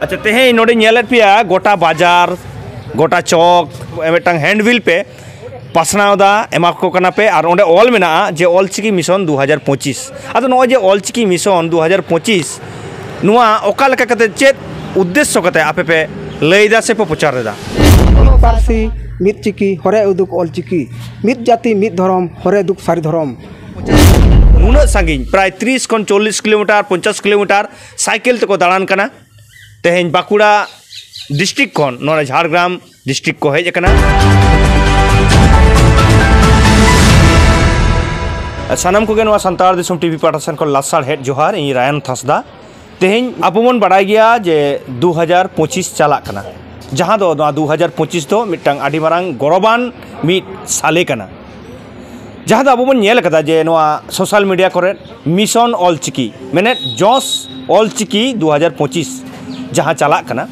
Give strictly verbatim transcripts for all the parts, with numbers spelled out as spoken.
ᱟᱪᱪᱷᱟ, ᱛᱮᱦᱮᱧ ᱱᱚᱰᱮ ᱧᱮᱞᱮᱫ ᱯᱮᱭᱟ, ᱜᱚᱴᱟ ᱵᱟᱡᱟᱨ, ᱜᱚᱴᱟ ᱪᱚᱠ ᱢᱤᱫᱴᱟᱝ ᱦᱮᱱᱰᱵᱤᱞ ᱯᱮ ᱯᱟᱥᱱᱟᱣ ᱮᱫᱟ, ᱮᱢᱟ ᱠᱚ ᱠᱟᱱᱟ ᱯᱮ, ᱟᱨ ᱚᱸᱰᱮ ᱚᱞ ᱢᱮᱱᱟᱜᱼᱟ ᱡᱮ ᱚᱞᱪᱤᱠᱤ ᱢᱤᱥᱚᱱ ᱫᱩ ᱦᱟᱡᱟᱨ ᱯᱚᱸᱪᱤᱥ᱾ ᱟᱫᱚ ᱱᱚᱜᱼᱚᱭ ᱡᱮ ᱚᱞᱪᱤᱠᱤ ᱢᱤᱥᱚᱱ ᱫᱩ ᱦᱟᱡᱟᱨ ᱯᱚᱸᱪᱤᱥ, ᱱᱚᱣᱟ ᱚᱠᱟ ᱞᱮᱠᱟ ᱠᱟᱛᱮ, ᱪᱮᱫ ᱩᱫᱽᱫᱮᱥᱥᱚ ᱠᱟᱛᱮ ᱟᱯᱮ ᱯᱮ ᱞᱟᱹᱭ ᱮᱫᱟ ᱥᱮ ᱯᱮ ᱯᱨᱚᱪᱟᱨ ᱮᱫᱟ? ᱢᱤᱫ ᱯᱟᱹᱨᱥᱤ, ᱢᱤᱫ ᱪᱤᱠᱤ, ᱦᱚᱨᱮ ᱩᱫᱩᱜ ᱚᱞᱪᱤᱠᱤ, ᱢᱤᱫ ᱡᱟᱹᱛᱤ, ᱢᱤᱫ ᱫᱷᱚᱨᱚᱢ, ᱦᱚᱨᱮ ᱩᱫᱩᱜ ᱥᱟᱹᱨᱤ ᱫᱷᱚᱨᱚᱢ᱾ ᱱᱩᱱᱟᱹᱜ ᱥᱟᱺᱜᱤᱧ, ᱯᱨᱟᱭ ᱛᱤᱨᱤᱥ ᱠᱷᱚᱱ ᱪᱚᱞᱞᱤᱥ ᱠᱤᱞᱳᱢᱤᱴᱟᱨ, ᱯᱚᱧᱪᱟᱥ ᱠᱤᱞᱳᱢᱤᱴᱟᱨ ᱥᱟᱭᱠᱮᱞ ᱛᱮᱠᱚ ᱫᱟᱬᱟᱱ ᱠᱟᱱᱟ᱾ ᱛᱮᱦᱮᱧ ᱵᱟᱸᱠᱩᱲᱟ ᱰᱤᱥᱴᱨᱤᱠᱴ ᱠᱷᱚᱱ ᱱᱚᱰᱮ ᱡᱷᱟᱲᱜᱨᱟᱢ ᱰᱤᱥᱴᱨᱤᱠᱴ ᱠᱚ ᱦᱮᱡ ᱟᱠᱟᱱᱟ᱾ ᱥᱟᱱᱟᱢ ᱠᱚᱜᱮ ᱱᱚᱣᱟ ᱥᱟᱱᱛᱟᱲ ᱫᱤᱥᱚᱢ ᱴᱤᱵᱷᱤ ᱯᱟᱦᱴᱟ ᱥᱮᱱ ᱠᱷᱚᱱ ᱞᱟᱥᱟᱲ ᱦᱮᱫ ᱡᱚᱦᱟᱨ, ᱤᱧ ᱨᱟᱭᱟᱱ ᱛᱷᱟᱥᱫᱟ᱾ ᱛᱮᱦᱮᱧ ᱟᱵᱚ ᱵᱚᱱ ᱵᱟᱲᱟᱭ ᱜᱮᱭᱟ ᱡᱮ ᱫᱩ ᱦᱟᱡᱟᱨ ᱯᱚᱸᱪᱤᱥ ᱪᱟᱞᱟᱜ ᱠᱟᱱᱟ, ᱡᱟᱦᱟᱸ ᱫᱚ ᱱᱚᱣᱟ ᱫᱩ ᱦᱟᱡᱟᱨ ᱯᱚᱸᱪᱤᱥ ᱫᱚ ᱢᱤᱫᱴᱟᱝ ᱟᱹᱰᱤ ᱢᱟᱨᱟᱝ ᱜᱚᱨᱚᱵᱟᱱ ᱢᱤᱫ ᱥᱟᱞᱮ ᱠᱟᱱᱟ, ᱡᱟᱦᱟᱸ ᱫᱚ ᱟᱵᱚ ᱵᱚᱱ ᱧᱮᱞ ᱟᱠᱟᱫᱟ ᱡᱮ ᱱᱚᱣᱟ ᱥᱳᱥᱟᱞ ᱢᱤᱰᱤᱭᱟ ᱠᱚᱨᱮ ᱢᱤᱥᱚᱱ ᱚᱞᱪᱤᱠᱤ, ᱢᱮᱱᱮᱫ ᱡᱚᱥ ᱚᱞᱪᱤᱠᱤ ᱫᱩ ᱦᱟᱡᱟᱨ ᱯᱚᱸᱪᱤᱥ ᱡᱟᱦᱟᱸ ᱪᱟᱞᱟᱜ ᱠᱟᱱᱟ,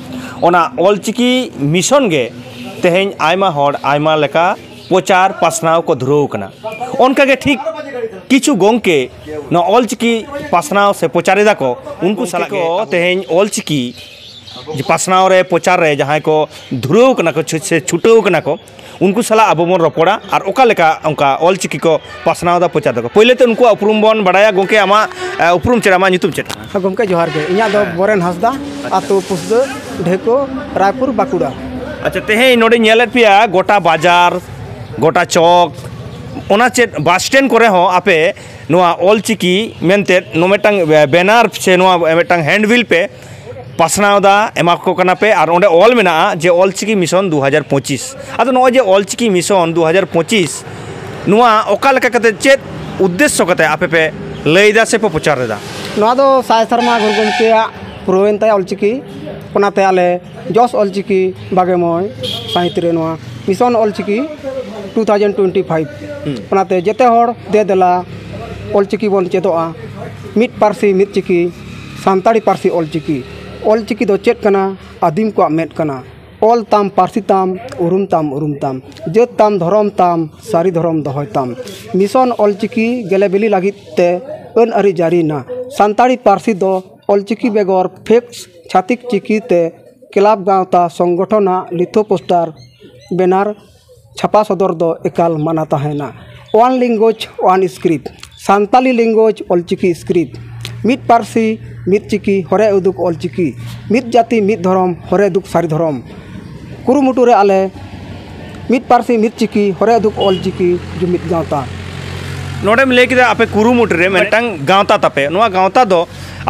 ᱚᱱᱟ ᱚᱞᱪᱤᱠᱤ ᱢᱤᱥᱚᱱ ᱜᱮ ᱛᱮᱦᱮᱧ ᱟᱭᱢᱟ ᱦᱚᱲ ᱟᱭᱢᱟ ᱞᱮᱠᱟ ᱯᱨᱚᱪᱟᱨ ᱯᱟᱥᱱᱟᱣ ᱠᱚ ᱫᱷᱩᱨᱟᱹᱣ ᱠᱟᱱᱟ᱾ ᱚᱱᱠᱟᱜᱮ ᱴᱷᱤᱠ ᱠᱤᱪᱷᱩ ᱜᱚᱢᱠᱮ ᱱᱚᱣᱟ ᱚᱞᱪᱤᱠᱤ ᱯᱟᱥᱱᱟᱣ ᱥᱮ ᱯᱨᱚᱪᱟᱨ ᱮᱫᱟ ᱠᱚ, ᱩᱱᱠᱩ ᱥᱟᱞᱟᱜ ᱜᱮ ᱛᱮᱦᱮᱧ ᱚᱞᱪᱤᱠᱤ ᱯᱟᱥᱱᱟᱣ ᱨᱮ, ᱯᱨᱚᱪᱟᱨ ᱨᱮ ᱡᱟᱦᱟᱸᱭ ᱠᱚ ᱫᱷᱩᱨᱟᱹᱣ ᱠᱟᱱᱟ ᱠᱚ ᱥᱮ ᱪᱷᱩᱴᱟᱹᱣ ᱠᱟᱱᱟ ᱠᱚ, ᱩᱱᱠᱩ ᱥᱟᱞᱟᱜ ᱟᱵᱚ ᱵᱚᱱ ᱨᱚᱯᱚᱲᱟ ᱟᱨ ᱚᱠᱟ ᱞᱮᱠᱟ ᱚᱱᱠᱟ ᱚᱞᱪᱤᱠᱤ ᱠᱚ ᱯᱟᱥᱱᱟᱣ ᱮᱫᱟ, ᱯᱨᱚᱪᱟᱨ ᱫᱟᱠᱚ᱾ ᱯᱳᱭᱞᱳ ᱛᱮ ᱩᱱᱠᱩᱣᱟᱜ ᱩᱯᱨᱩᱢ ᱵᱚᱱ ᱵᱟᱲᱟᱭᱟ᱾ ᱜᱚᱢᱠᱮ, ᱟᱢᱟᱜ, ᱮ, ᱩᱯᱨᱩᱢ ᱪᱮᱫ, ᱟᱢᱟᱜ ᱧᱩᱛᱩᱢ ᱪᱮᱫ? ᱦᱮᱸ, ᱜᱚᱢᱠᱮ, ᱡᱚᱦᱟᱨ ᱜᱮ᱾ ᱤᱧᱟᱹᱜ ᱫᱚ ᱵᱚᱨᱮᱱ ᱦᱟᱸᱥᱫᱟ, ᱟᱹᱛᱩ ᱯᱩᱥᱫᱟᱹ, ᱰᱷᱮᱠᱳ, ᱨᱟᱭᱯᱩᱨ, ᱵᱟᱸᱠᱩᱲᱟ᱾ ᱟᱪᱪᱷᱟ, ᱛᱮᱦᱮᱧ ᱱᱚᱰᱮ ᱧᱮᱞᱮᱫ ᱯᱮᱭᱟ, ᱜᱚᱴᱟ ᱵᱟᱡᱟᱨ, ᱜᱚᱴᱟ ᱪᱚᱠ, ᱚᱱᱟ ᱪᱮᱫ ᱵᱟᱥ ᱥᱴᱮᱱᱰ ᱠᱚᱨᱮ ᱦᱚᱸ ᱟᱯᱮ ᱱᱚᱣᱟ ᱚᱞᱪᱤᱠᱤ ᱢᱮᱱᱛᱮ ᱱᱚᱣᱟ ᱢᱤᱫᱴᱟᱝ ᱵᱮᱱᱟᱨ ᱥᱮ ᱱᱚᱣᱟ ᱢᱤᱫᱴᱟᱝ ᱦᱮᱱᱰᱵᱤᱞ ᱯᱮ ᱯᱟᱥᱱᱟᱣ ᱮᱫᱟ, ᱮᱢᱟ ᱠᱚ ᱠᱟᱱᱟ ᱯᱮ, ᱟᱨ ᱚᱸᱰᱮ ᱚᱞ ᱢᱮᱱᱟᱜᱼᱟ ᱡᱮ ᱚᱞᱪᱤᱠᱤ ᱢᱤᱥᱚᱱ ᱫᱩ ᱦᱟᱡᱟᱨ ᱯᱚᱸᱪᱤᱥ᱾ ᱟᱫᱚ ᱱᱚᱜᱼᱚᱭ ᱡᱮ ᱚᱞᱪᱤᱠᱤ ᱢᱤᱥᱚᱱ ᱫᱩ ᱦᱟᱡᱟᱨ ᱯᱚᱸᱪᱤᱥ, ᱱᱚᱣᱟ ᱚᱠᱟ ᱞᱮᱠᱟ ᱠᱟᱛᱮ, ᱪᱮᱫ ᱩᱫᱽᱫᱮᱥᱥᱚ ᱠᱟᱛᱮ ᱟᱯᱮ ᱯᱮ ᱞᱟᱹᱭ ᱮᱫᱟ ᱥᱮ ᱯᱮ ᱯᱨᱚᱪᱟᱨ ᱮᱫᱟ? ᱱᱚᱣᱟ ᱫᱚ ᱥᱟᱭ ᱥᱮᱨᱢᱟ ᱜᱩᱨᱩ ᱜᱚᱢᱠᱮᱭᱟᱜ ᱯᱩᱨᱟᱹᱣᱮᱱ ᱛᱟᱭᱟ ᱚᱞᱪᱤᱠᱤ, ᱚᱱᱟᱛᱮ ᱟᱞᱮ ᱡᱚᱥ ᱚᱞᱪᱤᱠᱤ ᱵᱟᱜᱮ ᱢᱚᱬᱮ ᱥᱟᱹᱦᱤᱛ ᱨᱮ ᱱᱚᱣᱟ mission Ol Chiki two thousand twenty five. ᱦᱩᱸ᱾ ᱚᱱᱟᱛᱮ ᱡᱮᱛᱮ ᱦᱚᱲ ᱫᱮ ᱫᱮᱞᱟ ᱚᱞᱪᱤᱠᱤ ᱵᱚᱱ ᱪᱮᱫᱚᱜᱼᱟ᱾ ᱢᱤᱫ ᱯᱟᱹᱨᱥᱤ ᱢᱤᱫ ᱪᱤᱠᱤ, ᱥᱟᱱᱛᱟᱲᱤ ᱯᱟᱹᱨᱥᱤ ᱚᱞᱪᱤᱠᱤ᱾ ᱚᱞᱪᱤᱠᱤ ᱫᱚ ᱪᱮᱫ ᱠᱟᱱᱟ? ᱟᱹᱫᱤᱢ ᱠᱚᱣᱟᱜ ᱢᱮᱫ ᱠᱟᱱᱟ᱾ ᱚᱞ ᱛᱟᱢ, ᱯᱟᱹᱨᱥᱤ ᱛᱟᱢ, ᱩᱨᱩᱢ ᱛᱟᱢ, ᱩᱨᱩᱢ ᱛᱟᱢ, ᱡᱟᱹᱛ ᱛᱟᱢ, ᱫᱷᱚᱨᱚᱢ ᱛᱟᱢ, ᱥᱟᱹᱨᱤ ᱫᱷᱚᱨᱚᱢ ᱫᱚᱦᱚᱭ ᱛᱟᱢ᱾ ᱢᱤᱥᱚᱱ ᱚᱞᱪᱤᱠᱤ ᱜᱮᱞᱮ ᱵᱤᱞᱤ ᱞᱟᱹᱜᱤᱫ ᱛᱮ ᱟᱹᱱ ᱟᱹᱨᱤ ᱡᱟᱹᱨᱤᱭᱮᱱᱟ᱾ ᱥᱟᱱᱛᱟᱲᱤ ᱯᱟᱹᱨᱥᱤ ᱫᱚ ᱚᱞᱪᱤᱠᱤ ᱵᱮᱜᱚᱨ ᱯᱷᱮᱠᱥ ᱪᱷᱟᱹᱛᱤᱠ ᱪᱤᱠᱤ ᱛᱮ ᱠᱞᱟᱵᱽ ᱜᱟᱶᱛᱟ ᱥᱚᱝᱜᱚᱴᱷᱚᱱᱟᱜ ᱞᱤᱛᱷᱳ ᱯᱳᱥᱴᱟᱨ ᱵᱮᱱᱟᱨ ᱪᱷᱟᱯᱟ ᱥᱚᱫᱚᱨ ᱫᱚ ᱮᱠᱟᱞ ᱢᱟᱱᱟ ᱛᱟᱦᱮᱱᱟ᱾ One language, one script, Santali language Ol Chiki script, ᱢᱤᱫ ᱯᱟᱹᱨᱥᱤ ᱢᱤᱫ ᱪᱤᱠᱤ ᱦᱚᱨᱮ ᱩᱫᱩᱜ ᱚᱞᱪᱤᱠᱤ, ᱢᱤᱫ ᱡᱟᱹᱛᱤ ᱢᱤᱫ ᱫᱷᱚᱨᱚᱢ ᱦᱚᱨᱮ ᱩᱫᱩᱜ ᱥᱟᱹᱨᱤ ᱫᱷᱚᱨᱚᱢ᱾ ᱠᱩᱨᱩᱢᱩᱴᱩ ᱨᱮ ᱟᱞᱮ ᱢᱤᱫ ᱯᱟᱹᱨᱥᱤ ᱢᱤᱫ ᱪᱤᱠᱤ ᱦᱚᱨᱮ ᱩᱫᱩᱜ ᱚᱞᱪᱤᱠᱤ ᱡᱩᱢᱤᱫ ᱜᱟᱶᱛᱟ᱾ ᱱᱚᱰᱮᱢ ᱞᱟᱹᱭ ᱠᱮᱫᱟ ᱟᱯᱮ ᱠᱩᱨᱩᱢᱩᱴᱩ ᱨᱮ ᱢᱤᱫᱴᱟᱝ ᱜᱟᱶᱛᱟ ᱛᱟᱯᱮ, ᱱᱚᱣᱟ ᱜᱟᱶᱛᱟ ᱫᱚ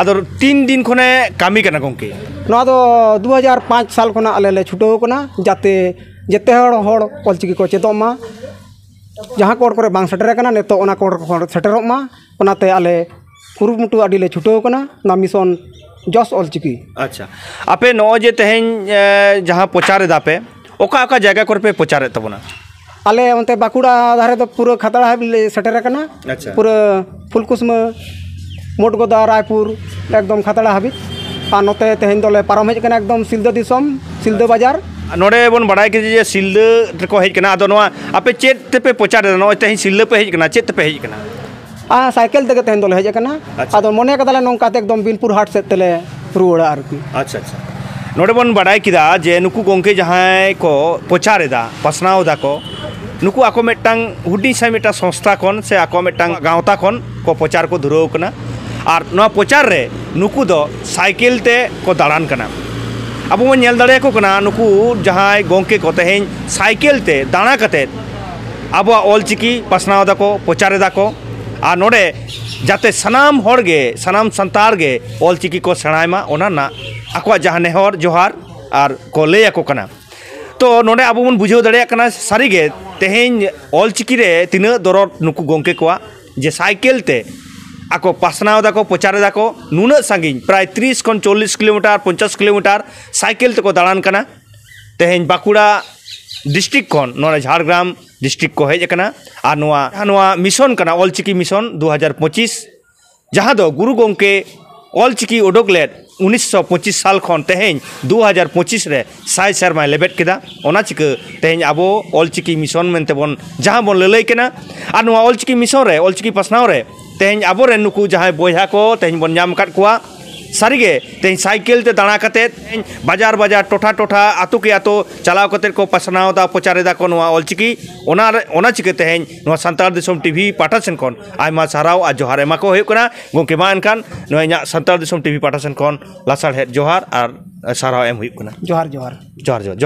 ᱟᱫᱚ ᱛᱤᱱ ᱫᱤᱱ ᱠᱷᱚᱱᱮ ᱠᱟᱹᱢᱤ ᱠᱟᱱᱟ ᱜᱚᱢᱠᱮ? ᱱᱚᱣᱟ ᱫᱚ ᱫᱩ ᱦᱟᱡᱟᱨ ᱯᱟᱸᱪ ᱥᱟᱞ ᱠᱷᱚᱱᱟᱜ ᱟᱞᱮ ᱞᱮ ᱪᱷᱩᱴᱟᱹᱣ ᱠᱟᱱᱟ, ᱡᱟᱛᱮ ᱡᱮᱛᱮ ᱦᱚᱲ ᱦᱚᱲ ᱚᱞᱪᱤᱠᱤ ᱠᱚ ᱪᱮᱫᱚᱜ ᱢᱟ᱾ ᱡᱟᱦᱟᱸ ᱠᱚ ᱦᱚᱲ ᱠᱚᱨᱮ ᱵᱟᱝ ᱥᱮᱴᱮᱨ ᱟᱠᱟᱱᱟ, ᱱᱤᱛᱚᱜ ᱚᱱᱟ ᱠᱚ ᱦᱚᱲ ᱥᱮᱴᱮᱨᱚᱜ ᱢᱟ, ᱚᱱᱟᱛᱮ ᱟᱞᱮ ᱠᱩᱨᱩᱢᱩᱴᱩ ᱟᱹᱰᱤ ᱞᱮ ᱪᱷᱩᱴᱟᱹᱣ ᱠᱟᱱᱟ ᱱᱚᱣᱟ ᱢᱤᱥᱚᱱ ᱡᱚᱥ ᱚᱞᱪᱤᱠᱤ᱾ ᱟᱪᱪᱷᱟ, ᱟᱯᱮ ᱱᱚᱜᱼᱚᱭ ᱡᱮ ᱛᱮᱦᱮᱧ ᱮ, ᱡᱟᱦᱟᱸ ᱯᱨᱚᱪᱟᱨ ᱮᱫᱟ ᱯᱮ, ᱚᱠᱟ ᱚᱠᱟ ᱡᱟᱭᱜᱟ ᱠᱚᱨᱮ ᱯᱮ ᱯᱨᱚᱪᱟᱨᱮᱫ ᱛᱟᱵᱚᱱᱟ? ᱟᱞᱮ ᱚᱱᱛᱮ ᱵᱟᱸᱠᱩᱲᱟ ᱫᱷᱟᱨᱮ ᱫᱚ ᱯᱩᱨᱟᱹ ᱠᱷᱟᱛᱲᱟ ᱦᱟᱹᱵᱤᱡ ᱞᱮ ᱥᱮᱴᱮᱨ ᱟᱠᱟᱱᱟ᱾ ᱟᱪᱪᱷᱟ᱾ ᱯᱩᱨᱟᱹ ᱯᱷᱩᱞᱠᱩᱥᱢᱟᱹ, ᱢᱳᱴᱜᱚᱫᱟ, ᱨᱟᱭᱯᱩᱨ, ᱮᱠᱫᱚᱢ ᱠᱷᱟᱛᱲᱟ ᱦᱟᱹᱵᱤᱡ᱾ ᱟᱨ ᱱᱚᱛᱮ ᱛᱮᱦᱮᱧ ᱫᱚᱞᱮ ᱯᱟᱨᱚᱢ ᱦᱮᱡ ᱟᱠᱟᱱᱟ ᱮᱠᱫᱚᱢ ᱥᱤᱞᱫᱟᱹ ᱫᱤᱥᱚᱢ, ᱥᱤᱞᱫᱟᱹ ᱵᱟᱡᱟᱨ᱾ ᱱᱚᱰᱮ ᱵᱚᱱ ᱵᱟᱲᱟᱭ ᱠᱮᱫᱟ ᱡᱮ ᱥᱤᱞᱫᱟᱹ ᱨᱮᱠᱚ ᱦᱮᱡ ᱟᱠᱟᱱᱟ, ᱟᱫᱚ ᱱᱚᱣᱟ ᱟᱯᱮ ᱪᱮᱫ ᱛᱮᱯᱮ ᱯᱨᱚᱪᱟᱨ ᱮᱫᱟ? ᱱᱚᱜᱼᱚᱭ ᱛᱮᱦᱮᱧ ᱥᱤᱞᱫᱟᱹ ᱯᱮ ᱦᱮᱡ ᱟᱠᱟᱱᱟ, ᱪᱮᱫ ᱛᱮᱯᱮ ᱦᱮᱡ ᱟᱠᱟᱱᱟ? ᱟᱨ ᱥᱟᱭᱠᱮᱞ ᱛᱮᱜᱮ ᱛᱮᱦᱮᱧ ᱫᱚᱞᱮ ᱦᱮᱡ ᱟᱠᱟᱱᱟ᱾ ᱟᱪᱪᱷᱟ᱾ ᱟᱫᱚ ᱢᱚᱱᱮ ᱠᱟᱫᱟᱞᱮ ᱱᱚᱝᱠᱟ ᱛᱮ ᱮᱠᱫᱚᱢ ᱵᱤᱱᱯᱩᱨ ᱦᱟᱴ ᱥᱮᱫ ᱛᱮᱞᱮ ᱨᱩᱣᱟᱹᱲᱟ ᱟᱨᱠᱤ᱾ ᱟᱪᱪᱷᱟ, ᱟᱪᱪᱷᱟ᱾ ᱱᱚᱰᱮ ᱵᱚᱱ ᱵᱟᱰᱟᱭ ᱠᱮᱫᱟ ᱡᱮ ᱱᱩᱠᱩ ᱜᱚᱢᱠᱮ ᱡᱟᱦᱟᱸᱭ ᱠᱚ ᱯᱨᱚᱪᱟᱨ ᱮᱫᱟ, ᱯᱟᱥᱱᱟᱣ ᱮᱫᱟ ᱠᱚ, ᱱᱩᱠᱩ ᱟᱠᱚ ᱢᱤᱫᱴᱟᱝ ᱦᱩᱰᱤᱧ ᱥᱟᱺᱦᱤᱡ ᱢᱤᱫᱴᱟᱝ ᱥᱚᱝᱥᱛᱷᱟ ᱠᱷᱚᱱ ᱥᱮ ᱟᱠᱚ ᱢᱤᱫᱴᱟᱝ ᱜᱟᱶᱛᱟ ᱠᱷᱚᱱ ᱠᱚ ᱯᱨᱚᱪᱟᱨ ᱠᱚ ᱫᱷᱩᱨᱟᱹᱣ ᱠᱟᱱᱟ᱾ ᱟᱨ ᱱᱚᱣᱟ ᱯᱨᱚᱪᱟᱨ ᱨᱮ ᱱᱩᱠᱩ ᱫᱚ ᱥᱟᱭᱠᱮᱞ ᱛᱮ ᱠᱚ ᱫᱟᱬᱟᱱ ᱠᱟᱱᱟ᱾ ᱟᱵᱚ ᱵᱚᱱ ᱧᱮᱞ ᱫᱟᱲᱮᱭᱟᱠᱚ ᱠᱟᱱᱟ, ᱱᱩᱠᱩ ᱡᱟᱦᱟᱸᱭ ᱜᱚᱢᱠᱮ ᱠᱚ ᱛᱮᱦᱮᱧ ᱥᱟᱭᱠᱮᱞ ᱛᱮ ᱫᱟᱬᱟ ᱠᱟᱛᱮᱫ ᱟᱵᱚᱣᱟᱜ ᱚᱞᱪᱤᱠᱤ ᱯᱟᱥᱱᱟᱣ ᱮᱫᱟᱠᱚ, ᱯᱨᱚᱪᱟᱨ ᱮᱫᱟᱠᱚ᱾ ᱟᱨ ᱱᱚᱰᱮ ᱡᱟᱛᱮ ᱥᱟᱱᱟᱢ ᱦᱚᱲ ᱜᱮ, ᱥᱟᱱᱟᱢ ᱥᱟᱱᱛᱟᱲ ᱜᱮ ᱚᱞᱪᱤᱠᱤ ᱠᱚ ᱥᱮᱬᱟᱭ ᱢᱟ, ᱚᱱᱟ ᱨᱮᱱᱟᱜ ᱟᱠᱚᱣᱟᱜ ᱡᱟᱦᱟᱸ ᱱᱮᱦᱚᱨ ᱡᱚᱦᱟᱨ ᱟᱨ ᱠᱚ ᱞᱟᱹᱭ ᱟᱠᱚ ᱠᱟᱱᱟ᱾ ᱛᱚ ᱱᱚᱰᱮ ᱟᱵᱚ ᱵᱚᱱ ᱵᱩᱡᱷᱟᱹᱣ ᱫᱟᱲᱮᱭᱟᱜ ᱠᱟᱱᱟ, ᱥᱟᱹᱨᱤᱜᱮ ᱛᱮᱦᱮᱧ ᱚᱞᱪᱤᱠᱤ ᱨᱮ ᱛᱤᱱᱟᱹᱜ ᱫᱚᱨᱚᱫ ᱱᱩᱠᱩ ᱜᱚᱢᱠᱮ ᱠᱚᱣᱟᱜ, ᱡᱮ ᱥᱟᱭᱠᱮᱞ ᱛᱮ ᱟᱠᱚ ᱯᱟᱥᱱᱟᱣ ᱮᱫᱟᱠᱚ, ᱯᱨᱚᱪᱟᱨ ᱮᱫᱟᱠᱚ, ᱱᱩᱱᱟᱹᱜ ᱥᱟᱺᱜᱤᱧ, ᱯᱨᱟᱭ ᱛᱤᱨᱤᱥ ᱠᱷᱚᱱ ᱪᱚᱞᱞᱤᱥ ᱠᱤᱞᱳᱢᱤᱴᱟᱨ, ᱯᱚᱧᱪᱟᱥ ᱠᱤᱞᱳᱢᱤᱴᱟᱨ ᱥᱟᱭᱠᱮᱞ ᱛᱮᱠᱚ ᱫᱟᱬᱟᱱ ᱠᱟᱱᱟ᱾ ᱛᱮᱦᱮᱧ ᱵᱟᱸᱠᱩᱲᱟ ᱰᱤᱥᱴᱨᱤᱠᱴ ᱠᱷᱚᱱ ᱱᱚᱰᱮ ᱡᱷᱟᱲᱜᱨᱟᱢ ᱰᱤᱥᱴᱨᱤᱠᱴ ᱠᱚ ᱦᱮᱡ ᱟᱠᱟᱱᱟ᱾ ᱟᱨ ᱱᱚᱣᱟ, ᱱᱚᱣᱟ ᱢᱤᱥᱚᱱ ᱠᱟᱱᱟ ᱚᱞᱪᱤᱠᱤ ᱢᱤᱥᱚᱱ ᱫᱩ ᱦᱟᱡᱟᱨ ᱯᱚᱸᱪᱤᱥ, ᱡᱟᱦᱟᱸ ᱫᱚ ᱜᱩᱨᱩ ᱜᱚᱢᱠᱮ ᱚᱞᱪᱤᱠᱤ ᱩᱰᱩᱠ ᱞᱮᱫ ᱩᱱᱤᱥᱥᱚ ᱯᱚᱸᱪᱤᱥ ᱥᱟᱞ ᱠᱷᱚᱱ ᱛᱮᱦᱮᱧ ᱫᱩ ᱦᱟᱡᱟᱨ ᱯᱚᱸᱪᱤᱥ ᱨᱮ ᱥᱟᱭ ᱥᱮᱨᱢᱟᱭ ᱞᱮᱵᱮᱫ ᱠᱮᱫᱟ᱾ ᱚᱱᱟ ᱪᱤᱠᱟᱹ ᱛᱮᱦᱮᱧ ᱟᱵᱚ ᱚᱞᱪᱤᱠᱤ ᱢᱤᱥᱚᱱ ᱢᱮᱱᱛᱮ ᱵᱚᱱ ᱡᱟᱦᱟᱸ ᱵᱚᱱ ᱞᱟᱹᱞᱟᱹᱭ ᱠᱟᱱᱟ, ᱟᱨ ᱱᱚᱣᱟ ᱚᱞᱪᱤᱠᱤ ᱢᱤᱥᱚᱱ ᱨᱮ, ᱚᱞᱪᱤᱠᱤ ᱯᱟᱥᱱᱟᱣ ᱨᱮ ᱛᱮᱦᱮᱧ ᱟᱵᱚᱨᱮᱱ ᱱᱩᱠᱩ ᱡᱟᱦᱟᱸᱭ ᱵᱚᱭᱦᱟ ᱠᱚ ᱛᱮᱦᱮᱧ ᱵᱚᱱ ᱧᱟᱢ ᱟᱠᱟᱫ ᱠᱚᱣᱟ, ᱥᱟᱹᱨᱤᱜᱮ ᱛᱮᱦᱮᱧ ᱥᱟᱭᱠᱮᱞ ᱛᱮ ᱫᱟᱬᱟ ᱠᱟᱛᱮᱫ ᱛᱮᱦᱮᱧ ᱵᱟᱡᱟᱨ ᱵᱟᱡᱟᱨ, ᱴᱚᱴᱷᱟ ᱴᱚᱴᱷᱟ, ᱟᱛᱳ ᱠᱮ ᱟᱛᱳ ᱪᱟᱞᱟᱣ ᱠᱟᱛᱮᱫ ᱠᱚ ᱯᱟᱥᱱᱟᱣ ᱮᱫᱟ, ᱯᱨᱚᱪᱟᱨ ᱮᱫᱟ ᱠᱚ ᱱᱚᱣᱟ ᱚᱞᱪᱤᱠᱤ᱾ ᱚᱱᱟ ᱨᱮ, ᱚᱱᱟ ᱪᱤᱠᱟᱹ ᱛᱮᱦᱮᱧ ᱱᱚᱣᱟ ᱥᱟᱱᱛᱟᱲ ᱫᱤᱥᱚᱢ ᱴᱤᱵᱷᱤ ᱯᱟᱦᱴᱟ ᱥᱮᱱ ᱠᱷᱚᱱ ᱟᱭᱢᱟ ᱥᱟᱨᱦᱟᱣ ᱟᱨ ᱡᱚᱦᱟᱨ ᱮᱢᱟ ᱠᱚ ᱦᱩᱭᱩᱜ ᱠᱟᱱᱟ᱾ ᱜᱚᱢᱠᱮ, ᱢᱟ ᱮᱱᱠᱷᱟᱱ ᱱᱚᱣᱟ ᱤᱧᱟᱹᱜ ᱥᱟᱱᱛᱟᱲ ᱫᱤᱥᱚᱢ ᱴᱤᱵᱷᱤ ᱯᱟᱦᱴᱟ ᱥᱮᱱ ᱠᱷᱚᱱ ᱞᱟᱥᱟᱲᱦᱮᱫ ᱡᱚᱦᱟᱨ ᱟᱨ ᱥᱟᱨᱦᱟᱣ ᱮᱢ ᱦᱩᱭᱩᱜ ᱠᱟᱱᱟ᱾ ᱡᱚᱦᱟᱨ, ᱡᱚᱦᱟᱨ᱾ ᱡᱚᱦᱟᱨ, ᱡᱚᱦᱟᱨ, ᱡᱚᱦᱟᱨ᱾